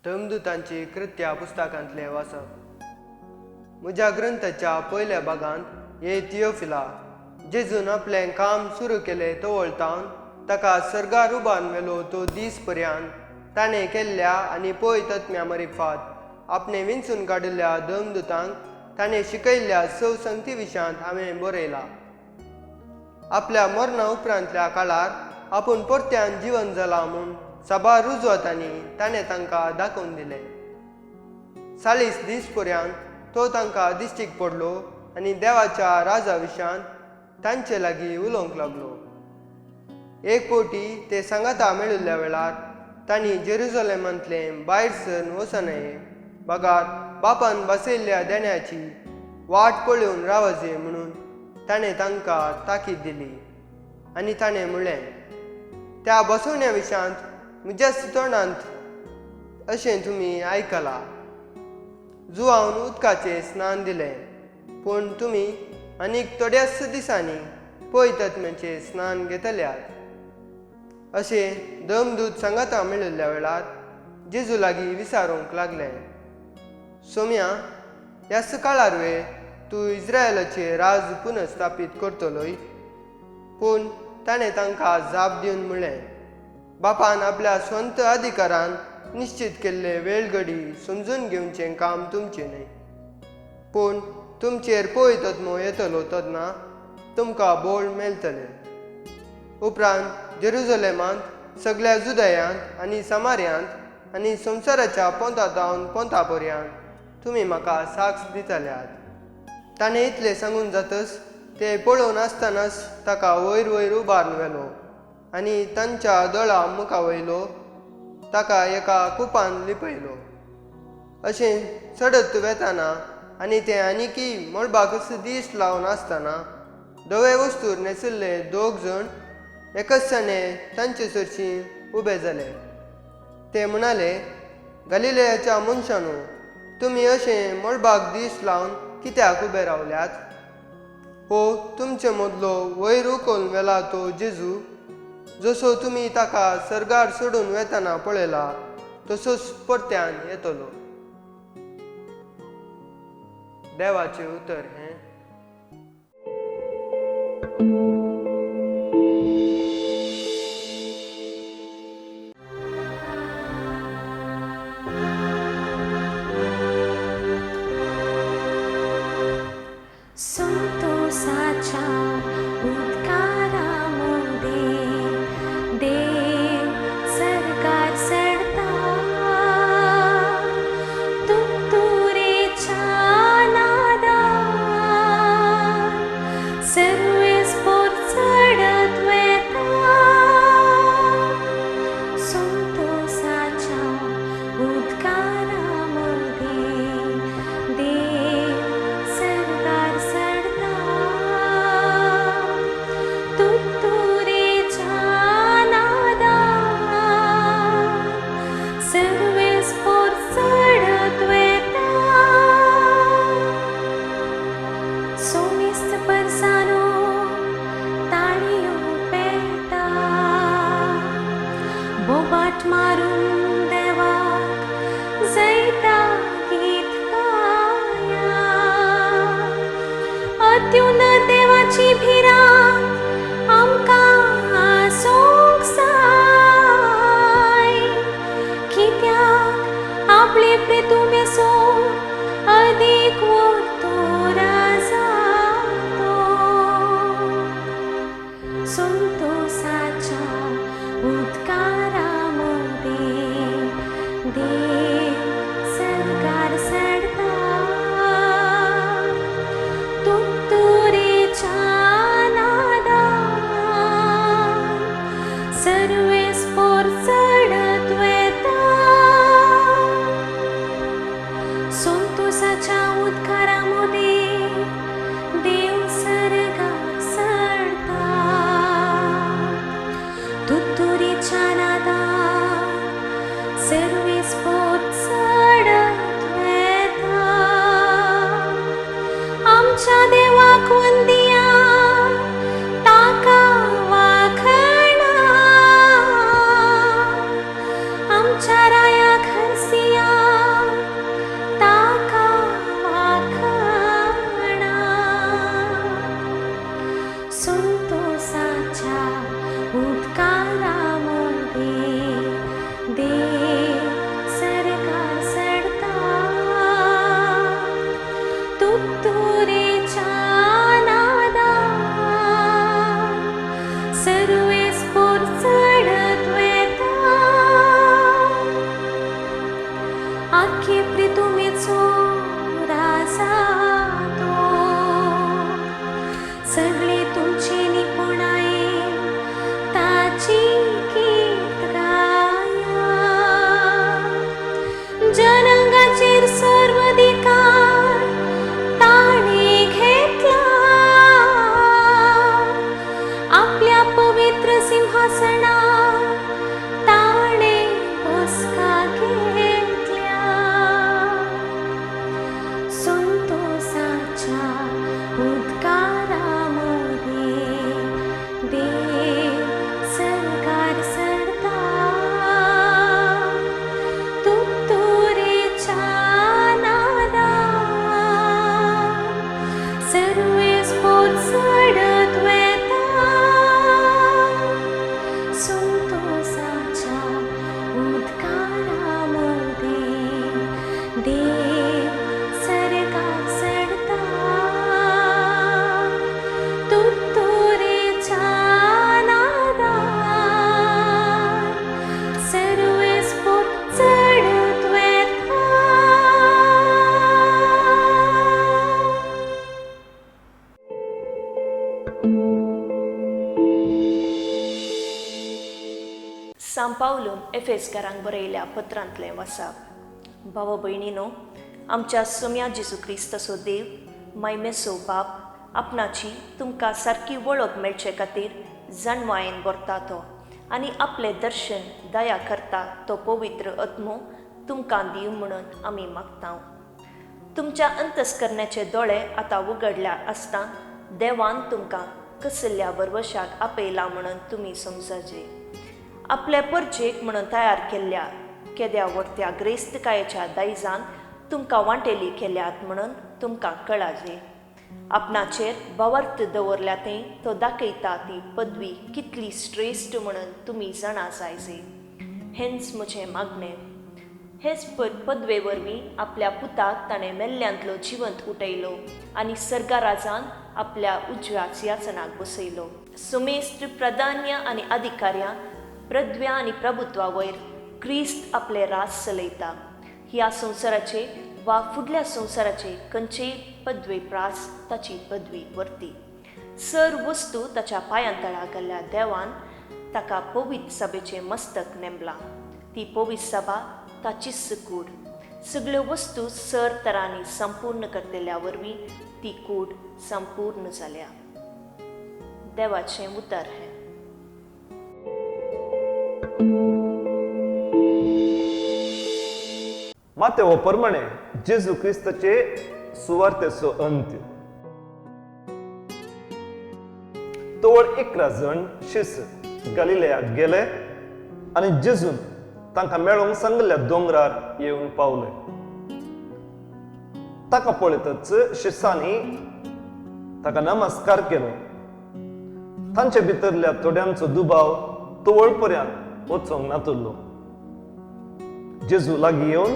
धर्मदूतांची कृत्या पुस्तकांतलें वाचप. म्हज्या ग्रंथाच्या पयल्या भागांत ये थियोफिला, जेजून आपलें काम सुरू केलें तवळतावन ताका सर्गार उबारून व्हेलो तो दीस पर्यंत ताणें केल्ल्या आनी पय तत्म्या मरिफात आपणें विंचून काडिल्ल्या धर्मदूतांक ताणें शिकयल्ल्या सव संगती विशयांत हांवें बरयलां. आपल्या मरणा उपरांतल्या काळार आपूण परत्यान जिवन जालां म्हूण साबार रुजवातांनी ताणें तांकां दाखोवन दिलें. 40 दीस पर्यंत तो तांकां दिश्टीक पडलो आनी देवाच्या राजा विशयांत तांचे लागीं उलोवंक लागलो. एक फावटी ते सांगाता मेळिल्ल्या वेळार तांणी जेरुजलेमांतलें भायर सरून वचनये बगार बापान बसयल्ल्या देण्याची वाट पळोवन रावजे म्हणून ताणें तांकां ताकीद दिली आनी ताणें म्हणलें, त्या बसवण्या विशयांत म्हज्याच तोंडांत अशें तुमी आयकलां. जुवावन उदकाचें स्नान दिलें, पूण तुमी आनीक थोड्याच दिसांनी पवित्र स्नान घेतल्यात. अशें धर्मदूत सांगाता मेळिल्ल्या वेळार जेजू लागीं विचारूंक लागले, सोम्या, ह्याच काळार वे तूं इस्रायलाचें राज पुनर्स्थापीत करतलोय? पूण ताणें तांकां जाप दिवन म्हणलें, बापान आपल्या स्वंत अधिकारान निश्चित केल्ले वेळगडी समजून घेवचें काम तुमचें न्हय, पूण तुमचेर पवित्र आत्मो येतलो तेन्ना तुमकां बोळ मेळटलें. उपरांत जेरुजलेमांत, सगळ्या जुदयांत आनी समार्यांत आनी संवसाराच्या पोंता जावन पोंता पर्यंत तुमी म्हाका साक्ष दितल्यात. ताणें इतलें सांगून जातच ते पळोवन आसतनाच ताका वयर वयर उबारून व्हेलो आनी तांच्या दोळा मुखा वयलो ताका एका कुपान लिपयलो. अशें चडत वेताना आनी ते आनीकय मळबाकच दीस लावन आसतना धवे वस्तूर न्हेसिल्ले दोग जण एकच तांचे सरशीं उबे जाले. ते म्हणाले, गालिलेयाच्या मनशांनो, तुमी अशें मळबाक दीस लावन कित्याक उबे रावल्यात? हो तुमचे मदलो वयर उखलून व्हेला तो जेजू, जसो तुमी ताका सर्गार सोडून वेतना पळयला तसोच परत्यान येतलो. देवाचें उतर हें. संतोषाच्या उद्गारामध्ये देव सर्गार चडता, तुतुरेच्या नादान सर्वेस्पोर चडत वेता. संतोषाच्या उद्गारामध्ये देव सर्गार चडता, तुतुरेच्या नादान सर्वेस्पोर चडत वेता. सोमिस्त परसानो ताळयो पेटा, बोबाट मारून देवाक जैता गीत गाया. अत्युन्नत देवाची भिरांत आमकां आसूंक जाय, कित्याक आपले प्रितुमेसो अदीक व्हडतो राजा तो. संतोषाच्या उद्गारामध्ये देव सर्गार चडता, तुतुरेच्या संतोसाच्या उदकारा मदें देव सर्गार चडता. तुत्तुरेच्या नादान सर्वेस्पोर चडत वेता. आख्खे प्रितुमेचो राजा तो. सगळे तुमचे निपुणायेन ताची कीर्त गाया. जनांगाचेर सर्व अधिकार ताणें घेतला. आपल्या पवित्र सिंहासनार ताणें बसका घेतल्या. संतोसाच्या उदकारा मदें देव सर्गार चडता. तुत्तुरेच्या नादान सर्वेस्पोर चडत वेता. संतोसाच्या उदकारा मदें देव सर्गार चडता. तुत्तुरेच्या नादान सर्वेस्पोर चडत वेता. सांव पावलून एफेसकारांक बरयल्या पत्रांतलें वासाप. भाव भयणीनो, आमच्या सोम्या जेजू क्रिस्ताचो देव मायमेसो बाप आपणाची तुमकां सारकी वळख मेळचे खातीर जाणवायेन भरता तो आनी आपलें दर्शन दया करता तो पवित्र आत्मो तुमकां दिवं म्हणून आमी मागता. तुमच्या अंतस्करण्याचे दोळे आतां उगडल्या आसता देवान तुमकां कसल्या भरवशाक आपयला म्हणून तुमी समजाजे. आपले परजेक म्हणून तयार केल्ल्या केद्या व्हडत्या ग्रेस्तकायेच्या दायजान तुमकां वांटेली केल्यात म्हणून तुमकां कळाजे. आपणाचेर भावार्थ दवरल्या थंय तो दाखयता ती पदवी कितली श्रेश्ठ म्हणून तुमी जाणा जायजे. हेंच म्हजें मागणें. हेच पदवे वरवीं आपल्या पुताक ताणें मेल्ल्यांतलो जिवंत उठयलो आनी सर्गाराजान आपल्या उजव्या सिंहासनाक बसयलो. सुमेस्त प्राधान्य आनी अधिकाऱ्यां, प्रद्व्या आनी प्रभुत्वा वयर क्रिस्त आपले राज चलयता. ह्या संवसाराचे वा फुडल्या संवसाराचे खंयचेय पदवे प्रास ताची पदवी वरती. सर वस्तू ताच्या पांयांतळा घाल्ल्या देवान ताका पवित्र सभेचें मस्तक नेमलां. ती पवित्र सभा ताचीच कूड. सगळ्यो वस्तू सर तरांनी संपूर्ण करतल्या वरवीं ती कूड संपूर्ण जाल्या. देवाचें उतर हें. मातेव प्रमाणे जेजू क्रिस्ताचे सुवार्तेचो अंत्य. तवळ 11 जण शिस गलिलेयाक गेले आनी जेजून तांकां मेळोंक सांगिल्ल्या दोंगरार येवन पावले. ताका पळयतच शिसांनी ताका नमस्कार केलो. तांचे भितरल्या थोड्यांचो दुबाव तवळ पर्यंत वचोंक नातुल्लो. जेजू लागीं येवन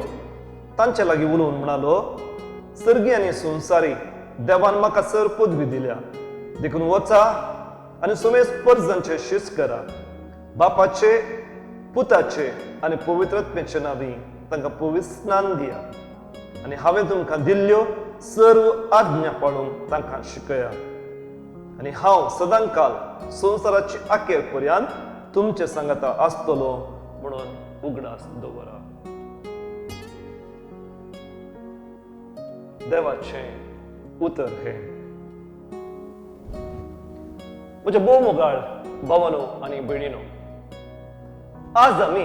तांचे लागीं उलोवन म्हणालो, सर्गी आनी संवसारी देवान म्हाका सर पदवी दिल्या, देखून वचा आनी सुमेस परजांचे शिस करा. बापाचे, पुताचे आनी पवित्रात्म्याचे नांवी तांकां पवित्र स्नान दिया आनी हांवें तुमकां दिल्ल्यो सर्व आज्ञा पाळूंक तांकां शिकया. आनी हांव सदांकाल संवसाराची अखेर पर्यंत तुमचे सांगाता आसतलो म्हणून उगडास दवरा. देवाचें उतर हें. म्हज्या भोव मोगाळ भावानो आनी भयणीनो, आज आमी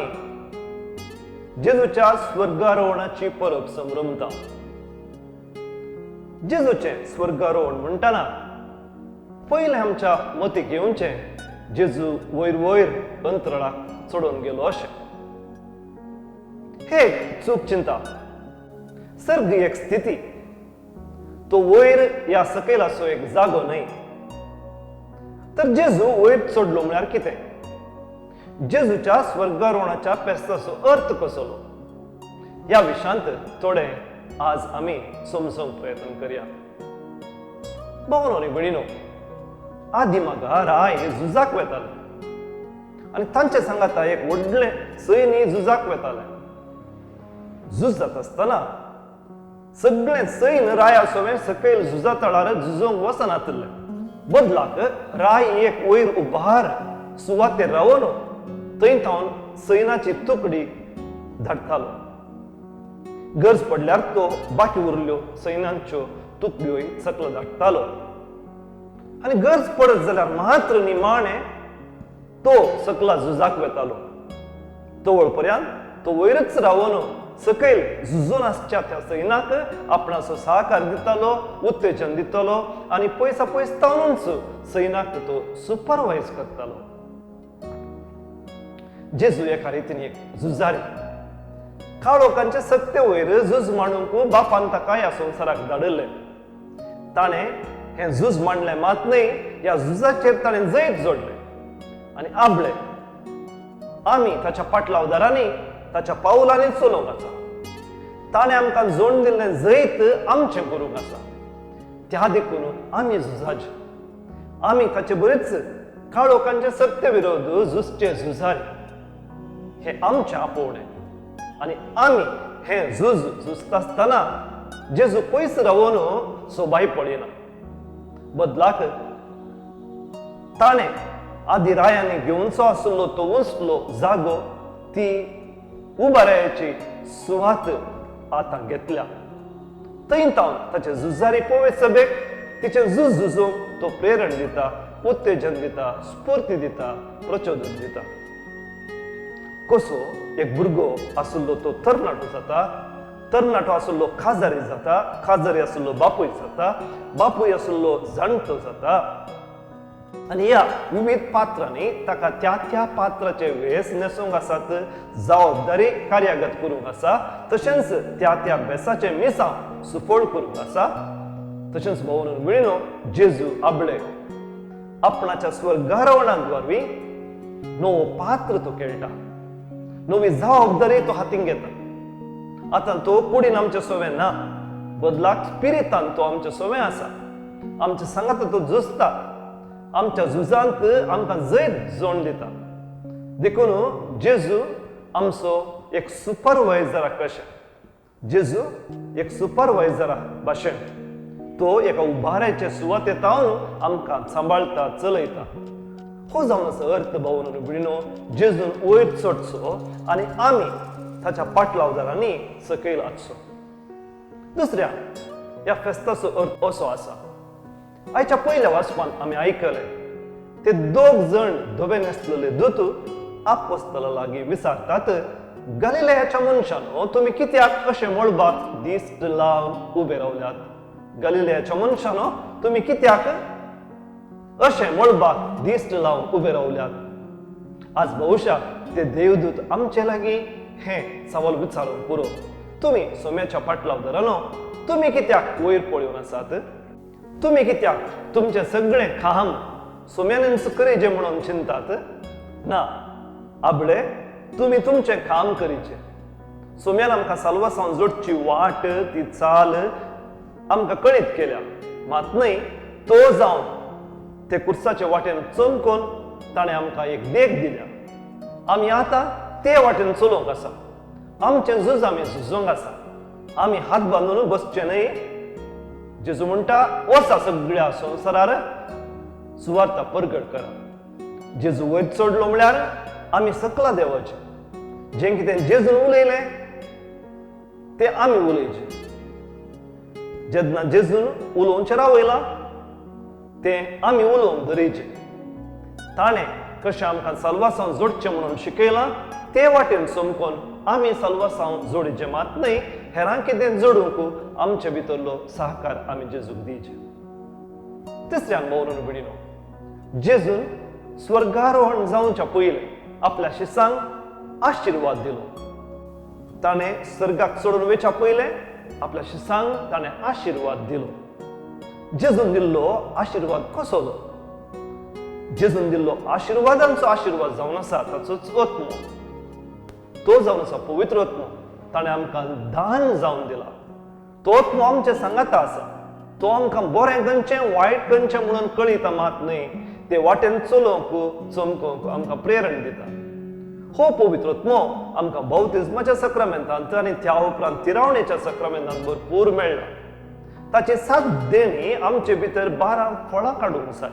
जेजूच्या स्वर्गारोहणाची परब संभ्रमता. जेजूचें स्वर्गारोहण म्हणटना पयलें आमच्या मतीक येवचें जेजू वयर वयर अंतराळाक चडोवन गेलो अशें. हे एक चूक चिंता. सर्ग एक स्थिती, तो वयर या सकयलाचो एक जागो न्हय. तर जेजू वयर चडलो म्हळ्यार कितें? जेजूच्या स्वर्गारोहणाच्या फेस्ताचो अर्थ कसलो? ह्या विशयांत थोडें आज आमी समजूंक प्रयत्न करया. भावानो आनी भयणीनो, आदी मागा राय झुजाक वेताले आनी तांचे सांगाता एक व्हडलें सैन्य झुजाक वेतालें. झूज जाता आसतना सगळें सैन्य राया सवें सकयल झुजा तळार झुजोवंक वचनातिल्लें. बदलाक राय एक वयर उबार सुवातेर रावन थंय थावन सैनाची तुकडी धाडटालो. गरज पडल्यार तो बाकी उरल्यो सैनांच्यो तुकडयोय सकलो धाडटालो आनी गरज पडत जाल्यार मात्र निमाणें तो सकला झुजाक वेतालो. तवळ पर्यंत तो वयरच रावन सकयल झुजून आसच्या त्या सैनाक आपणाचो सहकार दितालो, उत्तेजन दितालो आनी पयसा पयस तावनूच सैनाक तो सुपरवायज करतालो. जेजू एका रितीन एक झुजारी. काळोखांचे सत्ते वयर झूज मांडूंक बापान ताका ह्या संवसाराक धाडिल्लें. ताणें हें झूज मांडलें मात न्हय, ह्या झुजाचेर ताणें जैत जोडलें आनी आबळे आमी ताच्या पाटलावदारांनी ताच्या पावलांनी चलोवंक आसा. ताणें आमकां जोडून दिल्लें जैत आमचें करूंक आसा. त्या देखून आमी झुजाचे, आमी ताचे बरेच काळोखांचे सत्य विरोध झुजचे झुजारी. हें आमचें आपोवणें आनी आमी हें झूज झुजता आसतना जेजू पयस रावन सोबाय पळयना. बदलाक ताणें आदी रायांनी घेवचो आशिल्लो तो उंचलो जागो, ती उबारायाची सुवात आतां घेतल्या. थंय तावन ताचे झुजारी पोवे सभेक तिचें झूज झुजूंक तो प्रेरण दिता, उत्तेजन दिता, स्फूर्ती दिता, प्रचोदन दिता. कसो एक भुरगो आशिल्लो तो तरणाटो जाता, तरणाटो आशिल्लो खाजारी जाता, खाजारी आशिल्लो बापूय जाता, बापूय आशिल्लो जाणटो जाता. आनी ह्या विविध पात्रांनी ताका त्या त्या पात्राचे वेस न्हेसूंक आसात, जबाबदारी कार्यागत करूंक आसा, तशेंच त्या त्या भेसाचें मिसांव सुफळ करूंक आसा. तशेंच भोवन विणो जेजू आबळे आपणाच्या स्वर्गारोहणांत वरवीं नवो पात्र तो खेळटा, नवी जबाबदारी तो हातीन घेता. आतां तो कुडीन आमचे सोवे ना, बदलाक स्पिरितान तो आमचे सोवे आसा. आमच्या सांगाता तो झुजता, आमच्या झुजांत आमकां जैत जोड दिता. देखून जेजू आमचो एक सुपरवायजरा कशें, जेजू एक सुपरवायजरा भाशेन तो एका उबाराचे सुवातेर तावन आमकां सांबाळटा, चलयता. हो जावन आसा अर्थ भावन भयणीनो, जेजून वयर चडचो आनी आमी ताच्या पाटलावदारांनी सकयल आसचो. दुसऱ्या ह्या फेस्ताचो अर्थ असो आसा. आयच्या पयल्या वाचपान आमी आयकलें ते दोग जण धवे न्हेसलेले दूत आपोस्तला लागीं विचारतात, गलिलेयाच्या मनशानो तुमी कित्याक अशें मळबाक दिश्ट लावन उबे रावल्यात? गलिलेयाच्या मनशानो तुमी कित्याक अशें मळबाक दिश्ट लावन उबे रावल्यात? आज बहुशा ते देवदूत आमचे लागीं हें सवाल विचारूंक पुरो. तुमी सोम्याच्या पाटलावदारानो तुमी कित्याक वयर पळोवन आसात? तुमी कित्याक तुमचें सगळें काम सोम्यानच करीचें म्हणून चिंतात? ना आबळे, तुमी तुमचें काम करीचें. सोम्यान आमकां साल्वासांव जोडची वाट, ती चाल आमकां कळीत केल्या. मात न्हय तो जावन ते कुर्साचे वाटेन चमकोन ताणें आमकां एक देख दिल्या. आमी आतां ते वाटेन चलोवंक आसा. आमचें झूज आमी झुजोवंक आसा. आमी हात बांदून बसचे न्हय. जेजू म्हणटा, वचा सगळ्या संवसारार सुवार्ता परगट करा. जेजू वयर चडलो म्हळ्यार आमी सकला देवाचें. जें कितें जेजून उलयलें तें आमी उलयचें. जेन्ना जेजून उलोवचें रावयलां तें आमी उलोवंक धरयचें. ताणें कशें आमकां साल्वासांव जोडचें म्हणून शिकयलां ते वाटेन चमकोन आमी साल्वासांव जोडचें मात न्हय, हेरांक कितें जोडूंक आमचे भितरलो सहकार आमी जेजूक दिवचें. तिसऱ्यान भोवरून भयणीनो, जेजून स्वर्गारोहण जावच्या पयलें आपल्या शिसांक आशिर्वाद दिलो. ताणें स्वर्गाक चडून वयच्या पयलें आपल्या शिसांक ताणें आशिर्वाद दिलो. जेजून दिल्लो आशिर्वाद कसलो? जेजून दिल्लो आशिर्वादांचो आशिर्वाद जावन आसा ताचोच आत्मो, तो जावन आसा पवित्र आत्मो. ताणें आमकां दान जावन दिला. तो आत्मो आमच्या सांगाता आसा. तो आमकां बरें खंयचें वायट खंयचें म्हणून कळयता मात न्हय, ते वाटेन चलोवंक चमकोवंक आमकां प्रेरण दिता. हो पवित्र आत्मो आमकां बाप्तिज्माच्या सक्रामेंतांत आनी त्या उपरांत तिरावणेच्या सक्रामेंतांत भरपूर मेळ्ळा. ताची सात देणी आमचे भितर 12 फळां काडूंक जाय.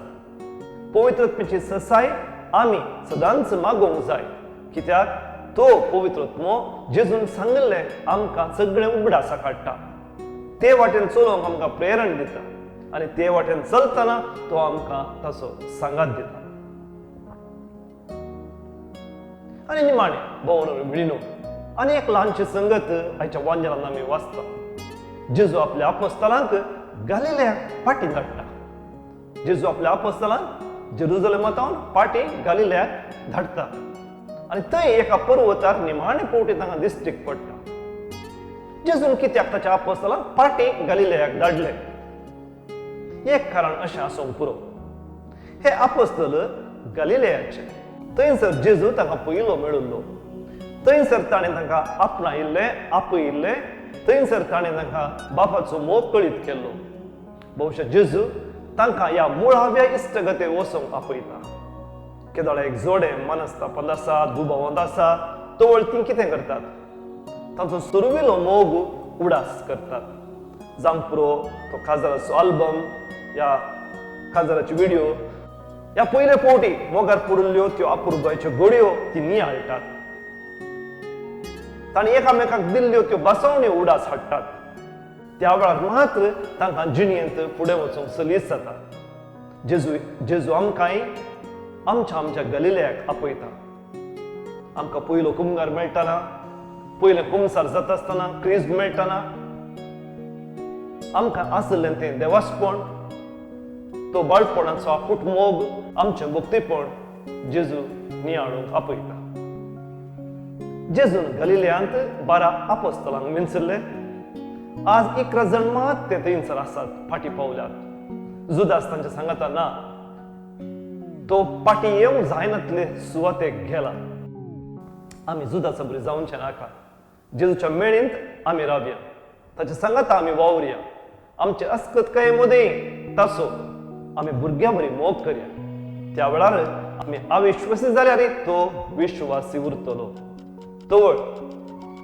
पवित्र आत्म्याची ससाय आमी सदांच मागोवंक जाय, कित्याक तो पवित्र आत्मो जेजून सांगिल्लें आमकां सगळें उगडासा काडटा. ते वाटेन चलोवंक आमकां प्रेरण दिता आनी ते वाटेन चलतना तो आमकां ताचो सांगात दिता. आनी निमाणें भोवन भयणीनो, आनी एक ल्हानशी संगत आयच्या वांजेलान आमी वाचता. जेजू आपल्या आपोस्तलांक गालिलयाक फाटीं धाडटा. जेजू आपल्या आपोस्तलांक जेरुजलेमांत फाटीं गालिलयाक धाडटा आनी थंय एका पर्वतार निमाणे फावटी तांकां दिश्टीक पडटा. जेजून कित्याक ताच्या आपोस्तलांक फाटीं गालिलयाक धाडले? एक कारण अशें आसूंक पुरो, हे आपोस्तल गालिलयाचे. थंयसर जेजू तांकां पयलो मेळिल्लो, थंयसर ताणें तांकां आपणायिल्लें, आपयिल्लें, थंयसर ताणें तांकां बापाचो मोग कळीत केल्लो. बहुशा जेजू तांकां ह्या मुळाव्या इश्टगते वचूंक आपयता. केदोळा एक जोडें मनस्तापांत आसा, दुबावांत आसा, तवळ तीं कितें करतात? तांचो सुरविलो मोग उडास करतात. जावंक पुरो तो काजाराचो आल्बम या काजाराची व्हिडिओ ह्या पयले फावटी मोगार पडिल्ल्यो त्यो अपुरबायच्यो घडयो ती नियाळटात. तांणी एकामेकाक दिल्ल्यो त्यो बसवण्यो उडास हाडटात. त्या वेळार मात्र तांकां जिणेंत फुडें वचूंक सलीस जाता. जेजू जेजू आमकांय आमच्या आमच्या गलिलयाक आपयता. आमकां पयलो कुमगार मेळटना, पयलें कुमसार जाता आसतना क्रिज मेळटना आमकां आशिल्लें तें देवासपण, तो बाळपणाचो आपूट मोग, आमचें भक्तीपण जेजू नियाळूंक आपयता. जेजून गलिलयांत 12 आपोस्तलांक विंचल्ले. आज 11 जाण मात ते थंयसर आसात, फाटीं पावल्यात. जुदास तांच्या सांगाता ना, तो फाटीं येवंक जायनातले सुवातेक गेला. आमी जुदासा बरी जावचें नाका. जेजूच्या मेळींत आमी रावया, ताच्या सांगाता आमी वावरया. आमचे अस्कतकाये मदीं ताचो आमी भुरग्यां बरी मोग करया. त्या वेळार आमी अविश्वासी जाल्यार तो विश्वासी उरतलो. तवळ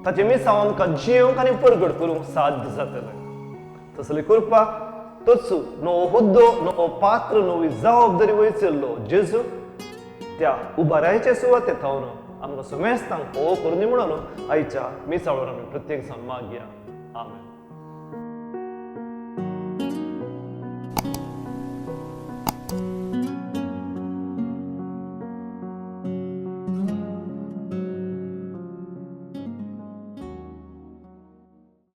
ताचे मिसांव आमकां जियेवंक आनी परगट करूंक साध्य जातलें. तसले करपाक तोच नवो हुद्दो, नवो पात्र, नवी जबाबदारी वयचल्लो जेजू त्या उबारायचे सुवाते थावन आमकां समेस्तांक हो करून म्हणून आयच्या मिसाळार आमी प्रत्येक जाण मागया. आमेन.